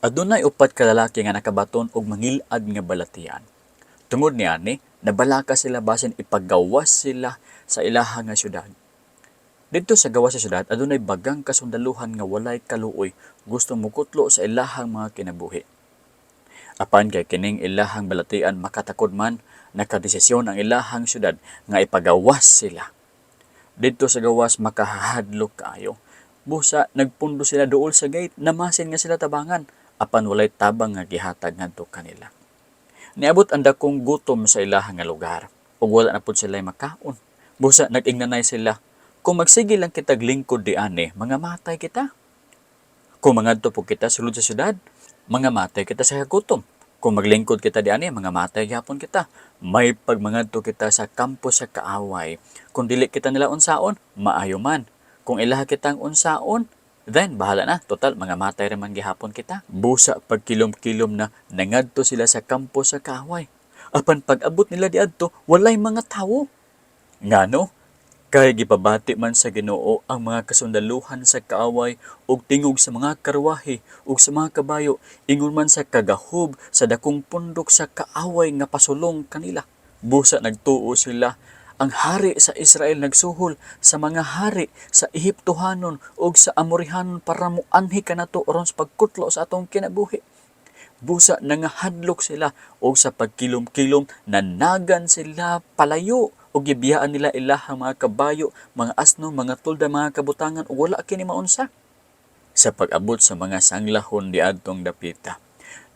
Adunay upat ka lalaki nga nakabaton og mangilad nga balatian. Tungod niani, nabalaka sila basin ipagawas sila sa ilaha nga syudad. Didto sa gawas sa syudad, adunay bagang kasundaluhan nga walay kaluoy, gusto mokutlo sa ilahang mga kinabuhi. Apan kay kining ilahang balatian makatakod man, nakadesisyon ang ilahang syudad nga ipagawas sila. Didto sa gawas makahadlok kaayo. Busa nagpundo sila duol sa gate, namasin nga sila tabangan, apan walay tabang nga gihatag ngadto kanila. Niabot ang dakong gutom sa ilahang nga lugar, ug wala na pud sila makaon. Busa nag-ingnanay sila, "Kung magsige lang kitag lingkod diani, mga matay kita. Kung mangadto po kita sulod sa syudad, mga matay kita sa gutom. Kung maglingkod kita diani, mga matay gyapon kita. May pagmangadto kita sa kampo sa kaaway. Kung dili kita nila unsaon, maayo man. Kung ilaha kitang unsaon, then bahala na. Total, mga matay raman gihapon kita." Busa pagkilom-kilom na nangadto sila sa kampo sa kaaway. Apan pag-abot nila diadto, walay mga tawo. Ngano? Kay gipabati man sa Ginoo ang mga kasundaluhan sa kaaway og tingog sa mga karwahe ug sa mga kabayo, ingon man sa kagahob sa dakong pundok sa kaaway nga pasulong kanila. Busa nagtuo sila, ang hari sa Israel nagsuhol sa mga hari sa Ehiptohanon ug sa Amorihanon para moanhi kanato aron sa pagkutlo sa atong kinabuhi. Busa nangahadlok sila og sa pagkilom-kilom nanagan sila palayo ug gibiyaan nila ilahang mga kabayo, mga asno, mga tulda, mga kabutangan ug wala kini maunsa. Sa pag-abot sa mga sanglahon diadtong dapita,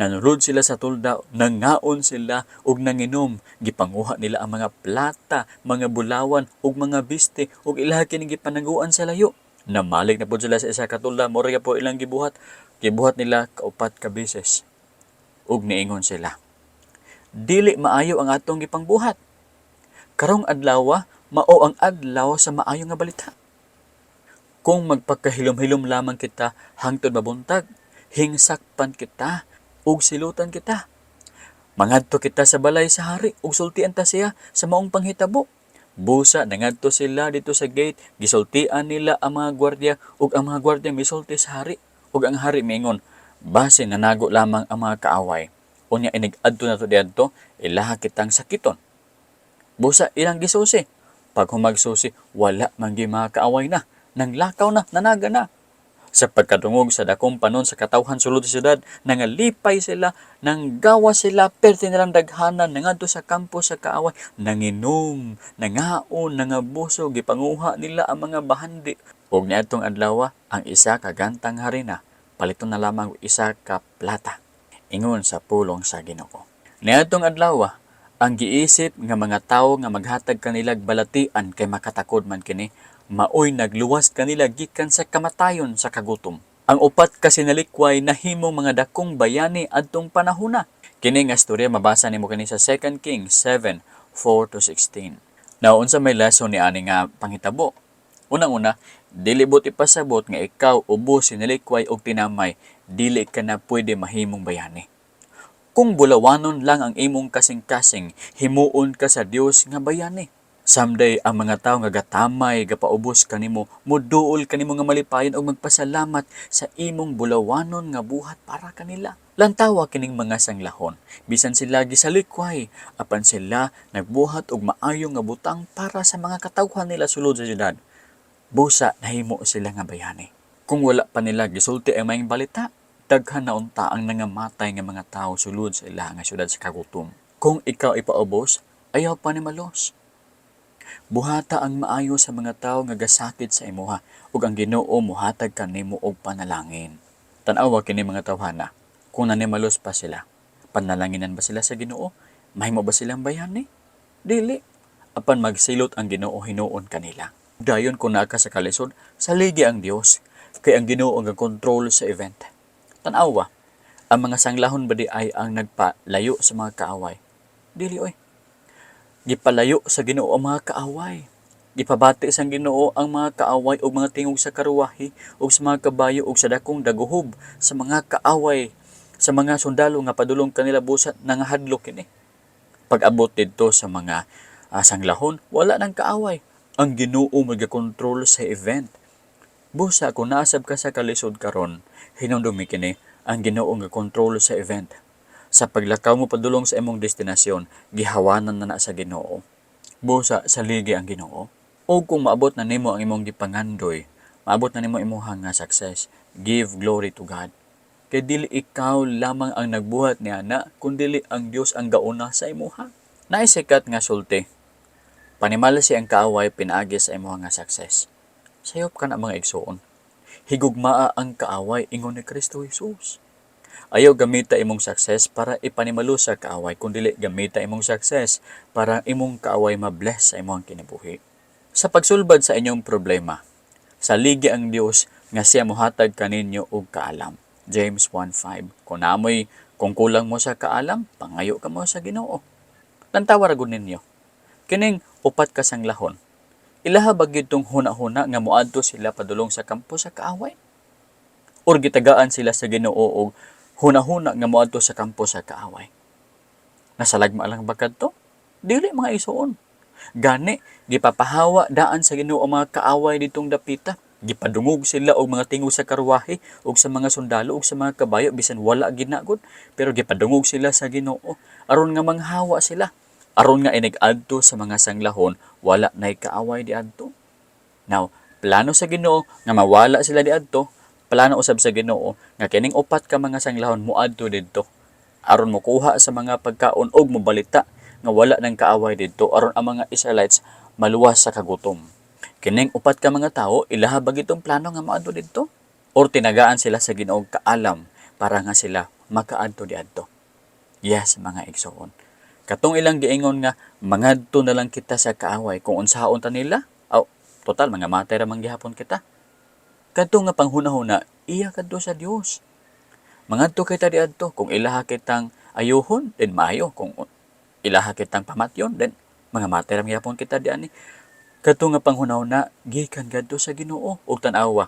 nanulod sila sa tulda, nangaon sila ug nanginom, gipanguha nila ang mga plata, mga bulawan ug mga biste ug ilaha kini gipanaguan sa layo. Namalik na pud sila sa isa ka tulda, mao ra po ilang gibuhat. Gibuhat nila kaupat ka beses. Ug niingon sila, "Dili maayo ang atong gipangbuhat. Karong adlaw, mao ang adlaw sa maayo nga balita. Kung magpakahilom-hilom lamang kita hangtod mabuntag, hingsakpan kita ug silutan kita. Mangadto kita sa balay sa hari ug sultian ta siya sa maong panghitabo." Busa nangadto sila didto sa gate, gisultian nila ang mga gwardiya ug ang mga gwardiya misulti sa hari ug ang hari miingon, "Base nanago lamang ang mga kaaway. Unya inig adto nato diadto, ilaha kitang sakiton." Busa ilang gisusi. Pag humagsusi, wala man gyud mga kaaway na. Nanglakaw na, nanaga na. Sa pagkadungog sa dakong panon sa katawhan sulod sa syudad, nangalipay sila, nanggawa sila, perti nilang daghanan, nangadto sa kampo sa kaaway, nanginom, nangaon, nangabuso, gipanguha nila ang mga bahandi. Ug niadtong adlaw, ang isa ka gantang harina, paliton na lamang og isa ka plata. Ingon sa pulong sa Ginoo. Niadtong adlaw, ang giisip nga mga tawo nga maghatag kanilag balatian kay makatakod man kini, maoy nagluwas kanila gikan sa kamatayon sa kagutom. Ang upat ka sinalikway nahimong mga dakong bayani adtong panahona. Kini nga istorya mabasa nimo kini sa 2 Kings 7:4 to 16. Now, unsa may lesson ni ani nga panghitabo? Unang-una, dili buot ipasabot nga ikaw ubos sinalikway og tinamay, dili ka na pwede mahimong bayani. Kung bulawanon lang ang imong kasing-kasing, himuon ka sa Dios nga bayani. Someday, ang mga tao nga gatamay, gapaubos kanimo, muduol kanimo nga malipayon og magpasalamat sa imong bulawanon nga buhat para kanila. Lantawa kining mga sanglahon. Bisan sila gisalikway, apan sila nagbuhat og maayo nga butang para sa mga katawhan nila sulod sa syudad. Busa nahimo sila nga bayani. Kung wala pa nila gisulti ang maayong balita, daghan na unta ang nangamatay nga mga tao sulod sa ila nga syudad sa kagutom. Kung ikaw ipaubos, ayaw panimalos. Buhata ang maayo sa mga tawo nga gasakit sa imuha ug ang Ginoo mohatag kanimo og panalangin. Tan-awa kini mga tawhana, kung nanimalos pa sila, panalanginan ba sila sa Ginoo? Mahimo ba silang bayani? Dili. Apan magsilot ang Ginoo hinuon kanila. Dayon kung naa ka sa kalisod, saligi ang Dios kay ang Ginoo ang kontrol sa event. Tan-awa, ang mga sanglahon ba diay ang nagpalayo sa mga kaaway? Dili oy. Gipalayo sa Ginoo ang mga kaaway. Gipabati sa Ginoo ang mga kaaway og mga tingog sa karwahe ug sa mga kabayo ug sa dakong daguhob sa mga kaaway, sa mga sundalo nga padulong kanila, busa nangahadlok kini. Pag-abot didto sa mga sanglahon, wala nang kaaway. Ang Ginoo magakontrol sa event. Busa kung naasab ka sa kalisod karon, hinumdumi kini. Ang Ginoo nga kontrol sa event. Sa paglakaw mo padulong sa imong destinasyon, gihawanan na na sa Ginoo. Busa saligi ang Ginoo. O kung maabot na nimo ang imong gipangandoy, maabot na nimo imong nga success, give glory to God. Kay dili ikaw lamang ang nagbuhat niana, kundili ang Dios ang gauna sa imuha. Naay sikat nga sulti: "Panimalsi ang kaaway pinaagi sa imuha nga success." Sayop ka na, mga igsuon. Higugmaa ang kaaway, ingon ni Kristo Jesus. Ayaw gamita imong success para ipanimalo sa kaaway, kundili gamita imong success para imong kaaway ma-bless sa imong kinabuhi. Sa pagsulbad sa inyong problema, saligi ang Dios nga siya mohatag kaninyo og kaalam. James 1:5. Kung kulang mo sa kaalam, pangayo kamo sa Ginoo. Tantawa ra gud ninyo. Kining upat ka sanglahon, ilaha ba gyud tong huna-huna nga moadto sila padulong sa kampo sa kaaway? Or gitagaan sila sa Ginoo og huna-huna nga moadto sa kampo sa kaaway? Nasalagma lang ba kadto? Dili, mga igsuon. Gani gipapahawa daan sa Ginoo ang mga kaaway ditong dapita. Gipadungog sila og mga tingog sa karwahe ug sa mga sundalo ug sa mga kabayo, bisan wala ginagod, pero gipadungog sila sa Ginoo aron nga manghawa sila, aron nga inig adto sa mga sanglahon, wala nay kaaway diadto. Now, plano sa Ginoo nga mawala sila diadto, plano usab sa Ginoo nga kining upat ka mga sanglahon moadto didto aron mokuha sa mga pagkaon og mobalita nga wala nang kaaway didto, aron ang mga Israelites maluwas sa kagutom. Kining upat ka mga tawo, ilaha ba gitong plano nga moadto didto? Or tinagaan sila sa Ginoo kaalam para nga sila makaadto diadto? Yes, mga igsoon. Katong ilang giingon nga mangadto na lang kita sa kaaway kung unsaon ta nila, aw, total mga matay ra man gihapon kita. Kadto nga panghuna-huna, iya kadto sa Dios. Mangadto kita diadto kung ilaha kitang ayuhon, then maayo. Kung ilaha kitang pamatyon, then mga matay ra man gihapon kita diani. Kadto nga panghuna-huna gikan kadto sa Ginoo, ug tan-awa.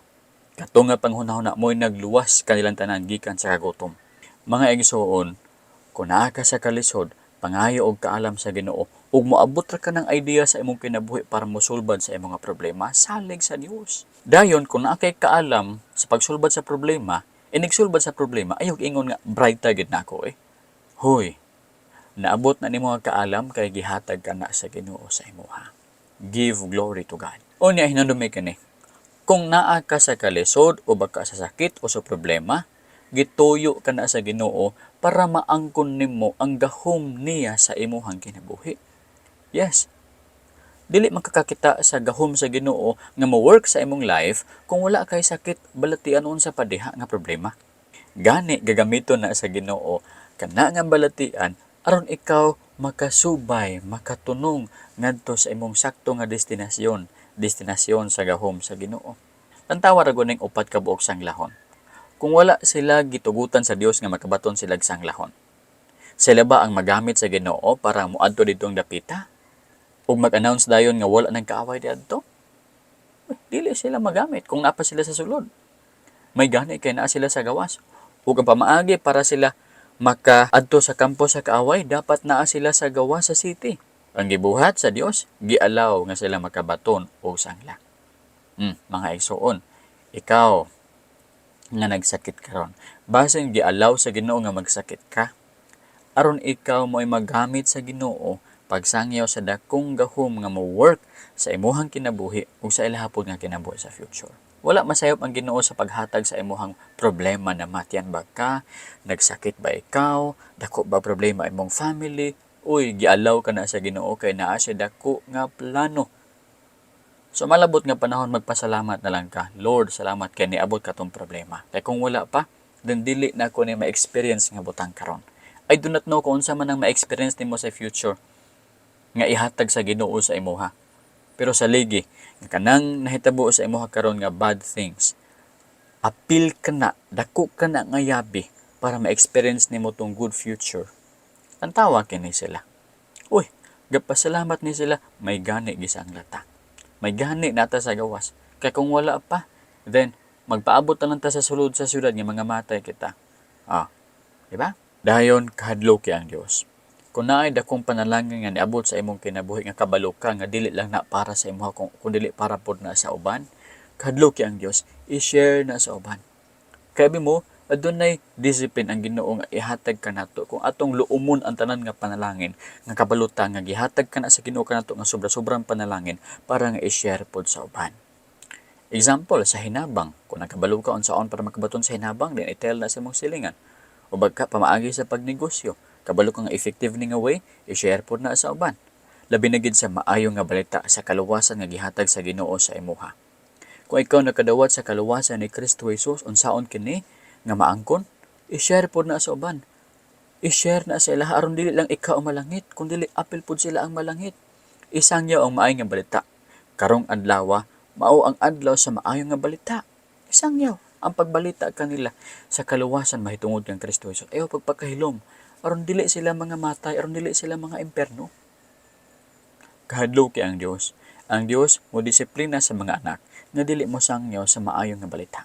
Kadto nga panghuna-huna mo'y nagluwas kanilang tanan gikan sa kagutom. Mga igsoon, kung naa ka sa kalisod, pangayo og kaalam sa Ginoo ug moabot ra ka ng idea sa imong kinabuhi para mosulbad sa imong mga problema, salig sa Dios. Dayon kung naa kay kaalam sa pagsulbad sa problema, inig sulbad sa problema, ayaw ingon nga bright gid nako eh. Hoy, naabot na nimo ang kaalam kay gihatag ka na sa Ginoo sa imuha. Give glory to God. Unya hinumdumi kini. Kung naa ka sa kalisod o baka sa sakit o sa problema, gituyo ka na sa Ginoo para maangkon nimo ang gahom niya sa imuhang kinabuhi. Yes. Dili makakakita sa gahom sa Ginoo nga mo-work sa imong life kung wala kay sakit, balatian, unsa pa diha nga problema. Gani gagamiton na sa Ginoo kana nga balatian aron ikaw makasubay, makatunong ngadto sa imong sakto nga destinasyon, destinasyon sa gahom sa Ginoo. Tantawa ra gud ning upat ka buok sanglahon. Kung wala sila gitugutan sa Dios nga makabaton sila sanglahon, sila ba ang magamit sa Ginoo para moadto didtong dapita ug mag-announce dayon nga wala nang kaaway diadto? Eh, dili sila magamit kung naa pa sila sa sulod. May gani kay naa sila sa gawas. Ug ang pamaagi para sila makaadto sa kampo sa kaaway, dapat naa sila sa gawas sa city. Ang gibuhat sa Dios, gialaw nga sila makabaton og sangla. Mga igsuon, ikaw nga nagsakit karon, basin gialaw sa Ginoo nga magsakit ka aron ikaw mo'y magamit sa Ginoo pagsangyaw sa dakong gahom nga mo-work sa imuhang kinabuhi ug sa ilaha pod nga kinabuhi sa future. Wala masayop ang Ginoo sa paghatag sa imuhang problema. Namatian ba ka? Nagsakit ba ikaw? Dako ba problema imong family? Uy, gialaw ka na sa Ginoo kay naa siya dako nga plano. So malabot nga panahon, magpasalamat na lang ka. "Lord, salamat kay niabot ka tong problema. Kay kung wala pa, then dili na ko ni ma-experience nga butang karon." I do not know kung unsa man ang ma-experience nimo sa future nga ihatag sa Ginoo sa imuha. Pero saligi nga kanang nahitabo sa imuha karon nga bad things, apil ka na, dako ka na nga yabi para ma-experience nimo tong good future. Tantawa kini sila. Uy, gapasalamat ni sila, may gani gisangla ta. May gani nata sa gawas. Kay kung wala pa, then magpaabot na lang ta sa sulod sa syudad nga mga matay kita. Ah, di ba? Dayon kahadloki ang Dios. Kung naay dakong panalangin nga niabot sa imong kinabuhi nga kabalo ka nga dili lang na para sa imuha kung dili para pod na sa uban, kahadloki ang Dios, i-share na sa uban. Kay abi mo, Adunay discipline ang Ginoo nga ihatag kanato kung atong luumon ang tanan nga panalangin nga kabalutan nga gihatag kana sa Ginoo kanato nga sobra-sobrang panalangin para nga i-share pod sa uban. Example, sa hinabang, kung nakabalo ka unsaon para makabaton sa hinabang, then i-tell na sa imong silingan. O bagka pamaagi sa pagnegosyo, kabalo ka nga effective ni nga way, i-share pod na sa uban. Labi na gid sa maayo nga balita sa kaluwasan nga gihatag sa Ginoo sa imuha. Kung ikaw nakadawat sa kaluwasan ni Kristo Jesus, unsaon kini nga maangkon, i-share pod na sa uban. I-share na sa ilaha aron dili lang ikaw ang malangit, kun dili apil pod sila ang malangit. Isangyaw ang maayo nga balita. Karong adlaw, mao ang adlaw sa maayo nga balita. Isangyaw ang pagbalita kanila sa kaluwasan mahitungod kang Kristo Jesus. Ayaw pagpakahilom aron dili sila mga matay, aron dili sila mga imperno. Kahadlok kay ang Dios. Ang Dios mo disiplina sa mga anak nga dili mo sangyaw sa maayo nga balita.